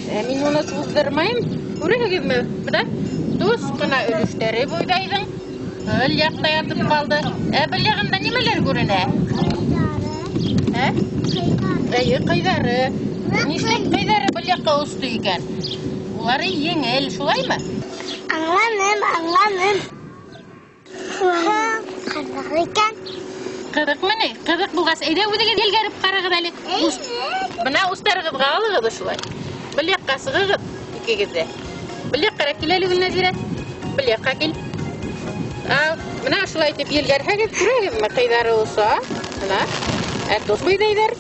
Ә мин уны туҙҙырмайым. Күрәһегеҙме? Бына тос ҡына өлөштәре бойҙайҙың. Был яҡта ятып ҡалды. Ә был яғында нимәләр күренә? Ә? Эйе, ҡыйҙары. Нишләп ҡыйҙары был яҡҡа осто икән? Улары еңел, шулаймы? Аңланым, аңланым. Ҡыҙыҡ икән. Ҡыҙыҡмы ни? Ҡыҙыҡ булғас, әйҙә үҙегеҙ елгәреп ҡарағыҙ әле. Бына устарығыҙға алығыҙ ошолай. Был яҡҡа сығығыҙ икегеҙ ҙә. Был яҡҡараҡ кил әле, Гөлнәзирә. Был яҡҡа кил. Ал, бына ошолай итеп елгәрһәгеҙ, күрәһегеҙме, ҡыйҙары оса. Бына. Ә тос бойҙайҙар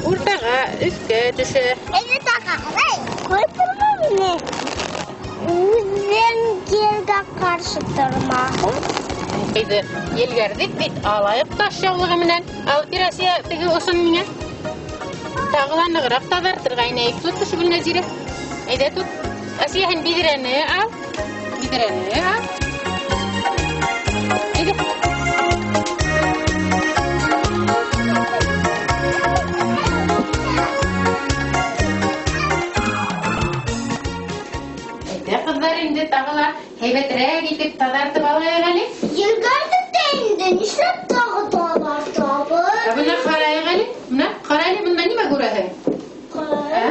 уртаға, өҫкә төшә. Әйҙә таға, ҡарай. Ҡуй торма мине. Үҙең елгә ҡаршы тормаһың. Әйҙә, елгәрҙек бит, алайыҡ таш яулығы менән. Ал, бир, Асия, теге осон миңә. Тағы ла нығыраҡ таҙартырға инәйек. Тот ошо, Гөлнәзирә. Әйҙә, тот. Асия, һин биҙрәне ал. Биҙрәне ал. Әйҙә. Әйҙә, ҡыҙҙар, инде тағы ла һәйбәтерәк итеп таҙартып алайыҡ әле. Елгәрҙек тә инде, нишләп тағы таҙартабыҙ? Ә бына ҡарайыҡ әле. Бына ҡара әле, бында нимә күрәһең? Ҡар. Ә?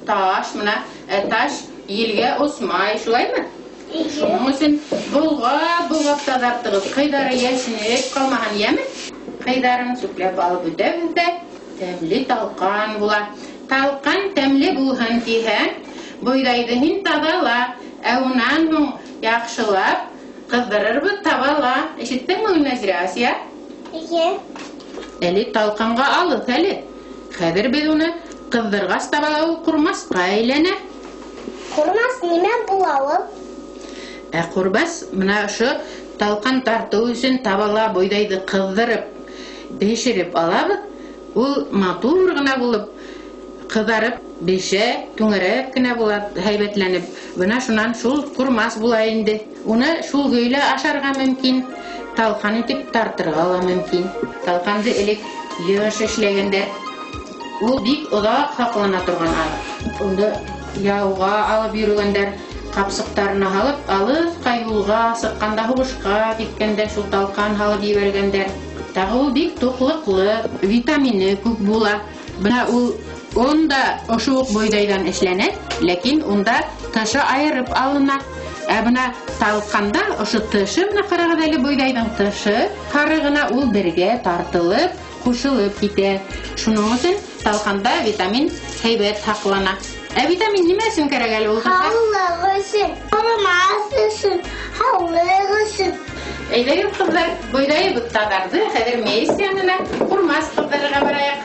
Таш, бына. Ә таш елгә осмай, шулаймы? Эйе. Шуның өсөн болғап-болғап таҙартығыҙ. Ҡыйҙары йәшенеп ҡалмаһын, йәме? Ҡыйҙарын сүпләп алып үтәбеҙ ҙә, тәмле талҡан була. Талҡан тәмле булһын тиһәң, бойҙайҙы һин таҙала. Ә унан һуң яҡшылап ҡыҙҙырырбыҙ табала. Ишеттеңме, Гөлнәзирә, Асия? Эйе. Әле талҡанға алыҫ әле. Хәҙер беҙ уны ҡыҙҙырғас табала ул ҡурмасҡа әйләнә. Ҡурмас нимә була ул? Ә ҡурмас бына ошо талҡан тартыу өсөн табала бойҙайҙы ҡыҙҙырып, бешереп алабыҙ. Ул матур ғына булып ҡыҙарып бешә, түңәрәк кенә була, һәйбәтләнеп. Бына шунан шул ҡурмас була инде. Уны шул көйө лә ашарға мөмкин, талҡан итеп тартырға ла мөмкин. Талҡанды элек йыш эшләгәндәр. Ул бик оҙаҡ һаҡлана торған аҙыҡ. Уны яуға алып йөрөгәндәр, ҡапсыҡтарына һалып, алыҫҡа юлға сыҡҡанда, һуғышҡа киткәндә шул талҡан һалып ебәргәндәр. Тағы ул бик туҡлыҡлы, витамины күп була. Бына ул он да ошо уҡ бойҙайҙан эшләнә, ләкин унда тышы айырып алына. Ә бына талҡанда ошо тышы, бына ҡарағыҙ әле, бойҙайҙың тышы һары ғына, ул бергә тартылып, ҡушылып китә. Шуның өсөн талҡанда витамин һәйбәт һаҡлана. Ә витамин нимә өсөн кәрәк әле ул, ҡыҙҙар? Һаулыҡ өсөн, ҡарамаҫ өсөн, һаулыҡ өсөн. Әйҙәгеҙ, ҡыҙҙар, бойҙайыбыҙ таҙарҙы. Хәҙер мейес янына ҡурмас ҡыҙҙырырға барайыҡ.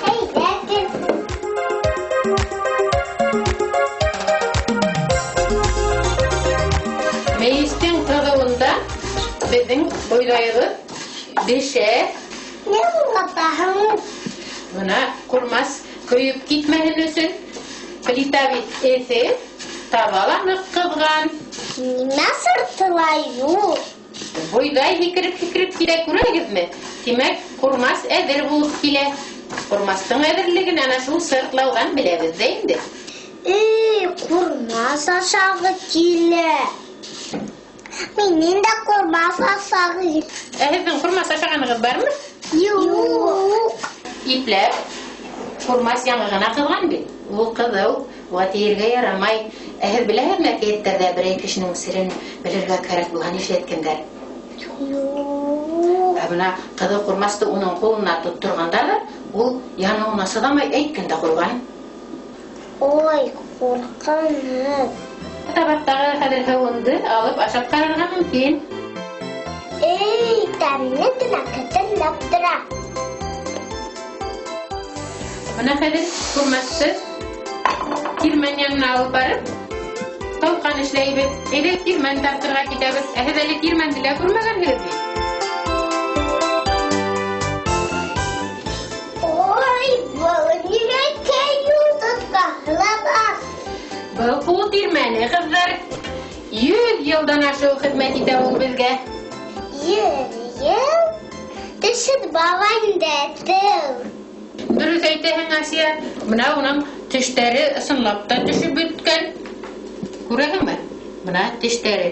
Әйҙәгеҙ. Мейестең ҡыҙыуында беҙҙең бойҙайыбыҙ бешә. Ни болғатаһың? Бына ҡурмас көйөп китмәһен өсөн плита бит эҫе, таба ла ныҡ ҡыҙған. Нимә сыртылай ул? Бойҙай һикереп-һикереп килә, күрәгеҙме? Тимәк, ҡурмас әҙер булып килә. Ҡурмастың әҙерлеген ана шул сыртлауҙан беләбеҙ ҙә инде. Эй, ҡурмас ашағы килә. Минең дә ҡурмас ашағы килә. Ә һеҙҙең ҡурмас ашағанығыҙ бармы? Юҡ. Ипләп, ҡурмас яңы ғына ҡыҙған бит. Ул ҡыҙыу, уға тейергә ярамай. Ә һеҙ беләһегеҙме, әкиәттәрҙә берәй кешенең серен белергә кәрәк булһа, нишләткәндәр? Юҡ. Ә бына ҡыҙыу ҡурмасты уның ҡулына тотторғандар ҙа, ул яныуына сыҙамай әйткән дә ҡуйған. Ой, ҡурҡыныс. Табаҡтағы хәҙер һыуынды алып ашап ҡарарға мөмкин. Эй, тәмле генә кетерләп тора. Бына хәҙер ҡурмасты тирмән янына алып барып, талҡан эшләйбеҙ. Әйҙә, тирмән тартырға китәбеҙ. Ә һеҙ әле тирмәнде лә күрмәгәнһегеҙ бит. Ой, был нимә кәйү тотҡаһы? Был ҡул тирмәне, ҡыҙҙар. 100 йылдан ашыу хеҙмәт итә ул беҙгә. 100 йыл? Төшөп бабай инде, теү. Дөрөҫ әйтәһең, Асия. Бына уның тештәре ысынлап та төшөп бөткән. Бына тештәре.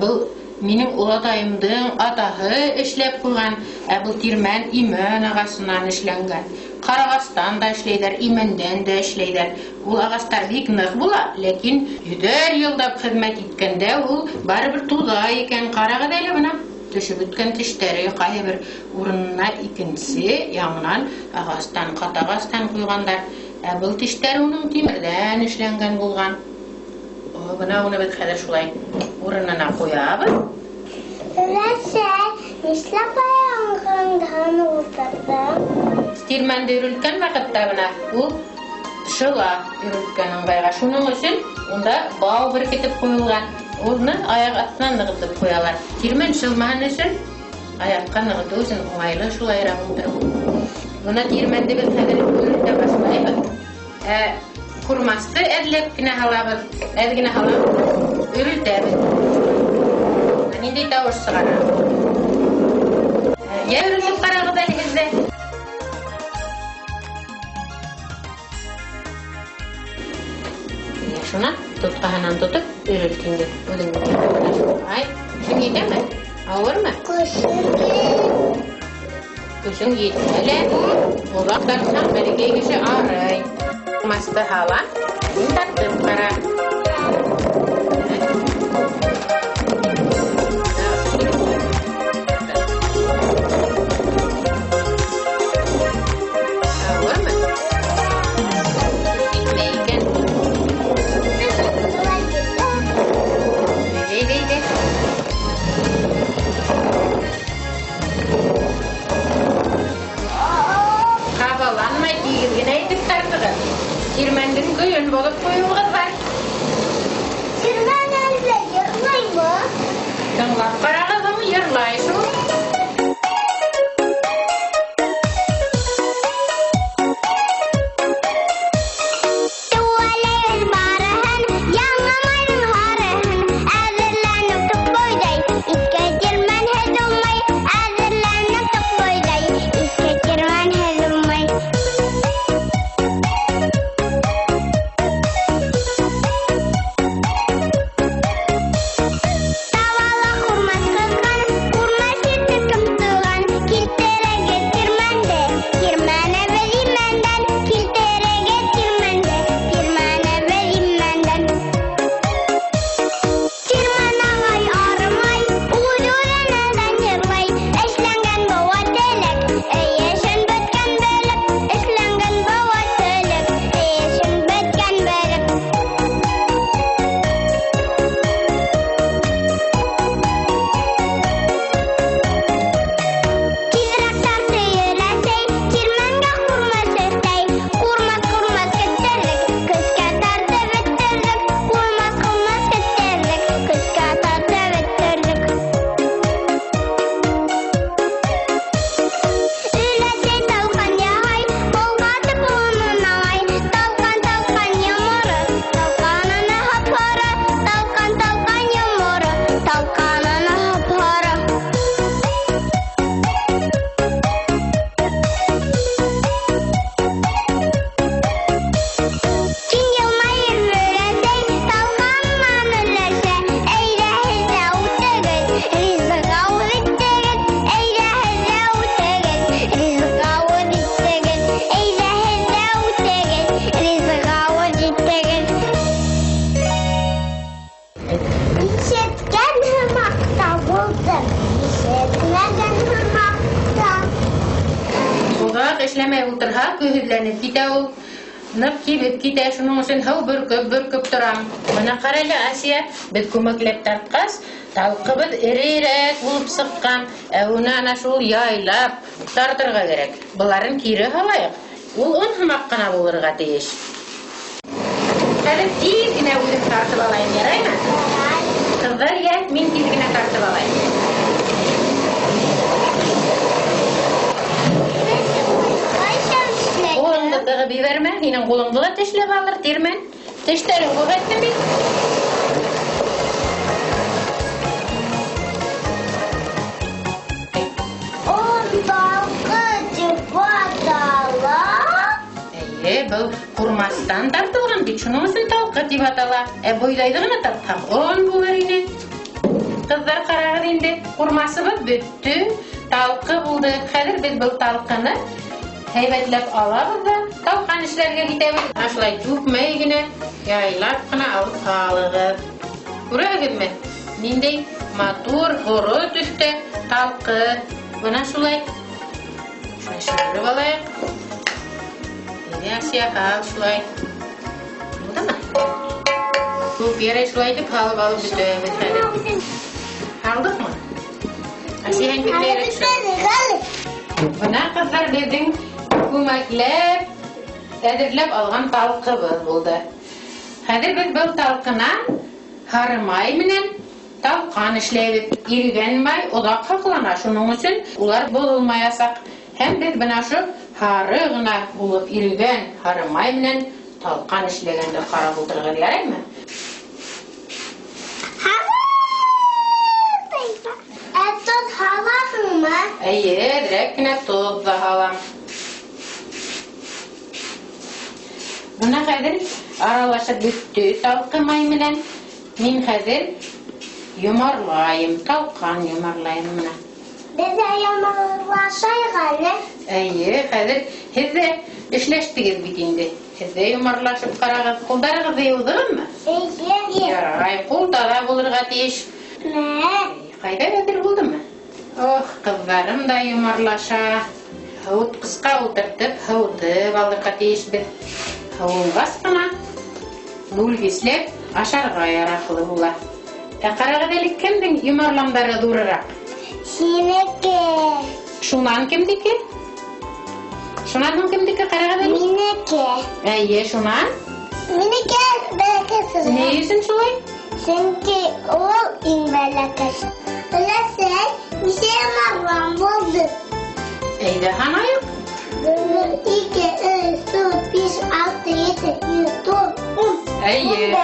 Был минең олатайымдың атаһы эшләп ҡуйған, ә был тирмән имән ағасынан эшләнгән. Ҡарағастан да эшләйҙәр, имәндән дә эшләйҙәр. Ул ағастар бик ныҡ була, ләкин йөҙәр йылдап хеҙмәт иткәндә ул барыбер туҙа икән. Ҡарағыҙ әле бына төшөп бөткән тештәре ҡайһы бер урынына икенсе яңынан ағастан, ҡат ағастан ҡуйғандар. Ә был тештәр уның тимерҙән эшләнгән булған. Бына уны беҙ хәҙер шулай урынына ҡуябыҙ. Рәсәй, нишләп аяғыңдан ултырҙың? Тирмәнде өрөлткән ваҡытта бына ул шыла өрөлткән ыңғайға. Шуның өсөн унда бау беркетеп ҡуйылған. Уны аяҡ аҫтына нығытып ҡуялар. Тирмән шылмаһын өсөн, аяҡҡа нығытыу өсөн уңайлы шулайыраҡ ултырыу. Бына тирмәнде беҙ хәҙер өрөлтә башлайбыҙ. Ҡурмасты әҙләп кенә һалабыҙ, әҙ генә һалабыҙ, өрөлтәбеҙ. Ниндәй тауыш сығара? Йә, өрөлтөп ҡарағыҙ әле һеҙ ҙә. Йә, шунан тотҡаһынан тотоп өрөлт инде. Үҙең. Ай, көсөң етәме? Ауырмы? Көсөң етә лә. Оҙаҡ тартһаң, бәләкәй кеше арый. Масты һала, һин тартып ҡара. Ауырмы? Етмәй икән. Әйҙә, әйҙә. Ҡабаланмай, тигеҙ генә итеп тартығыҙ. Тирмәндең көйөн боҙоп ҡуйыуығыҙ бар. Тирмән әллә йырлаймы? Тыңлап ҡарағыҙ, йырлай шул. Тыуалайбыҙ барыһын, яңы майҙың һарыһын. Әҙерләнеп тоҡ бойҙай, иҫке тирмәнһеҙ булмай. Әҙерләнеп тоҡ бойҙай, иҫке тирмәнһеҙ булмай. Табала ҡурмас ҡыҙған, ҡурмас итеп кем туған? Килтерегеҙ тирмәнде, тирмәнебеҙ имәндән. Килтерегеҙ тирмәнде, тирмәнебеҙ имәндән. Тирмән ағай арымай, үҙ-үҙенән йырлай. Эшләнгән быуа теләк, өй эшен бөткән белек. Эшләнгән быуа теләк, өй эшен бөткән белек. Тиҙерәк тартый өләсәй, тирмәнгә ҡурмас өҫтәй. Ҡурмас, ҡурмас көттөрҙөк, көскә тартып бөттөрҙөк. Ҡурмас, ҡурмас көттөрҙөк, көскә тартып бөттөрҙөк. Өләсәй талҡан яһай, болғатып унын ағай. Талҡан, талҡан йоморо, талҡанына һап-һоро. Талҡан, талҡан йоморо, талҡанына һап-һоро. Киң йылмайып өләсәй, талҡанынан өләшә. Әйҙә һеҙ ҙә үтегеҙ, ризыҡ ауыҙ итегеҙ. Әйҙә һеҙ ҙә үтегеҙ, ризыҡ ауыҙ итегеҙ. Әйҙә һеҙ ҙә үтегеҙ, ризыҡ ауыҙ итегеҙ. Ишеткән һымаҡ та булдым, ишетмәгән һымаҡ та. Оҙаҡ эшләмәй ултырһа, көйһөҙләнеп китә ул. Ныҡ кибеп китә, шуның өсөн һыу бөркөп-бөркөп торам. Бына ҡара әле, Асия, беҙ күмәкләп тартҡас, талҡыбыҙ эрерәк булып сыҡҡан. Ә уны ана шул яйлап тартырға кәрәк. Быларын кире һалайыҡ. Ул он һымаҡ ҡына булырға тейеш. Хәҙер тиҙ генә үҙем тартып алайым, яраймы? Ҡыҙҙар, йә, мин тиҙ генә тартып алайым. Ҡулыңды тығып ебәрмә, һинең ҡулыңды ла тешләп алыр, тирмән. Тештәрең күрһәттем бит. Он балҡы тип атала. Эйе, Был ҡурмастан тартылған бит, шуның өсөн талҡы тип атала. Ә бойҙайҙы ғына тартһаҡ, он булыр ине. Ҡыҙҙар, ҡарағыҙ инде, ҡурмасыбыҙ бөттө, талҡы булды. Хәҙер беҙ был талҡыны һәйбәтләп алабыҙ ҙа талҡан эшләргә китәбеҙ. Шулай түкмәй генә, яйлап ҡына алып һалығыҙ. Күрәһегеҙме? Ниндәй матур һоро төҫтә талҡы. Бына шулай. Шулай шырып алайыҡ. Әйҙә, Асия, һал шулай. Булдымы? Күп ярай, шулай итеп һалып алып бөтәбеҙ хәҙер. Һалдыҡмы? Асия, һин бик тәйрәк шул. Бына, ҡыҙҙар, беҙҙең күмәкләп әҙерләп алған талҡыбыҙ булды. Хәҙер беҙ был талҡынан һарымай менән талҡан эшләйбеҙ. Ирегән май оҙаҡ һаҡлана, шуның өсөн улар боҙолмаясаҡ. Һәм беҙ бына ошо һары ғына булып ирегән һарымай менән талҡан эшләгәнде ҡарап ултырығыҙ, яраймы? Ә тоҙ һалаһыңмы? Эйе, әҙерәк кенә тоҙ ҙа һалам. Бына хәҙер аралашып бөттө талҡы май менән. Мин хәҙер йомарлайым, талҡан йомарлайым бына. Беҙ ҙә йомарлашайыҡ әле. Эйе, хәҙер һеҙ ҙә эшләштегеҙ бит инде. Һеҙ ҙә йомарлашып ҡарағыҙ. Ҡулдарығыҙҙы йыуҙығыҙмы? Эйе. Ярай, ҡул таҙа булырға тейеш. Мә. Ҡайҙа әҙер булдымы? Ох, ҡыҙҙарым да йомарлаша. Һыуытҡысҡа ултыртып, һыуытып алырға тейешбеҙ. Һыуынғас ҡына бүлгесләп ашарға яраҡлы була. Ә ҡарағыҙ әле, кемдең йомарламдары ҙурыраҡ? Һинеке. Шунан кемдеке? Шунан һуң кемдеке? Ҡарағыҙ әле. Минеке. Эйе, шунан? Минеке бәләкәс. Ни өсөн шулай? Сөнки ул иң бәләкәс. Өләсәй, нисә йомарлам булды? Әйҙә һанайыҡ. 1, 2, 3, 4, 5, 6, 7, 8, 9, 10. Эйе.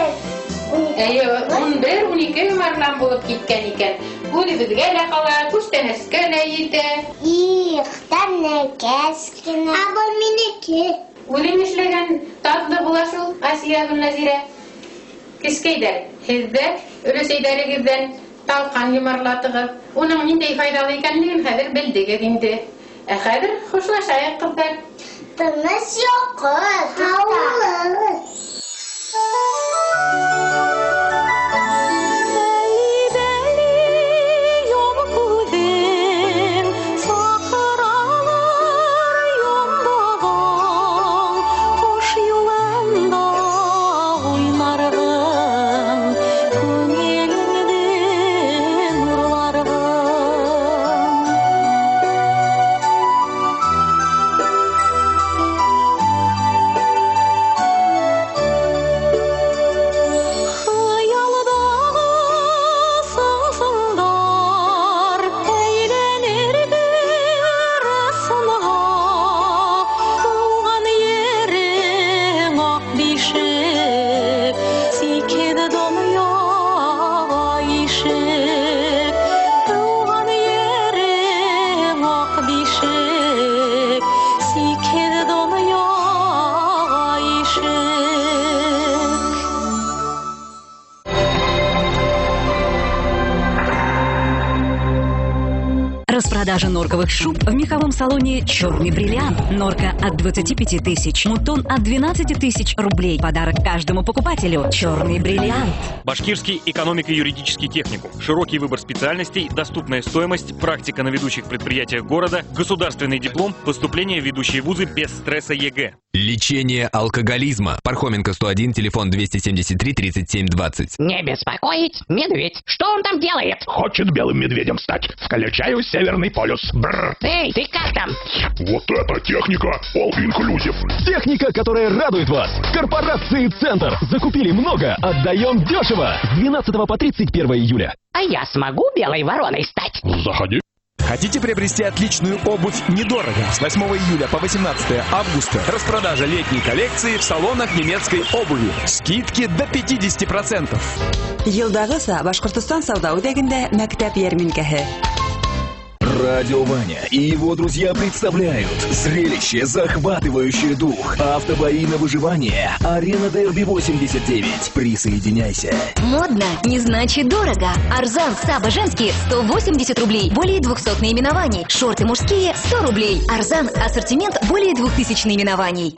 Эйе, 11, 12 йомарлам булып киткән икән. Үҙебеҙгә лә ҡала, күстәнәскә лә етә. Их, тәмлекәс кенә. Ә был минеке. Үҙең эшләгән татлы була шул, Асия, Гөлнәзирә. Кескәйҙәр, һеҙ ҙә өләсәйҙәрегеҙҙән талҡан йомарлатығыҙ. Уның ниндәй файҙалы икәнлеген хәҙер белдегеҙ инде. Ә хәҙер хушлашайыҡ, ҡыҙҙар. Тыныс йоҡо, һау булығыҙ. Распродажа норковых шуб в меховом салоне «Черный бриллиант». Норка от 25 тысяч, мутон от 12 тысяч рублей. Подарок каждому покупателю. «Черный бриллиант». Башкирский экономико-юридический техникум. Широкий выбор специальностей, доступная стоимость, практика на ведущих предприятиях города, государственный диплом, поступление в ведущие вузы без стресса ЕГЭ. Лечение алкоголизма. Пархоменко 101, телефон 273 37 20. Не беспокоить, медведь. Что он там делает? Хочет белым медведем стать. Включаю Северный полюс. Бррр. Эй, ты как там? Вот это техника! All inclusive. Техника, которая радует вас. В корпорации Центр. Закупили много, отдаем дешево. С 12 по 31 июля. А я смогу белой вороной стать? Заходи. Хотите приобрести отличную обувь недорого? С 8 июля по 18 августа распродажа летней коллекции в салонах немецкой обуви. Скидки до 50%. Йылдағыса Башҡортостан сауҙа үҙәгендә мәктәп йәрминкәһе. Радио Ваня и его друзья представляют зрелище, захватывающее дух. Автобои на выживание. Арена Дерби 89. Присоединяйся. Модно не значит дорого. Арзан Саба женские 180 рублей. Более 200 наименований. Шорты мужские 100 рублей. Арзан ассортимент более 2000 наименований.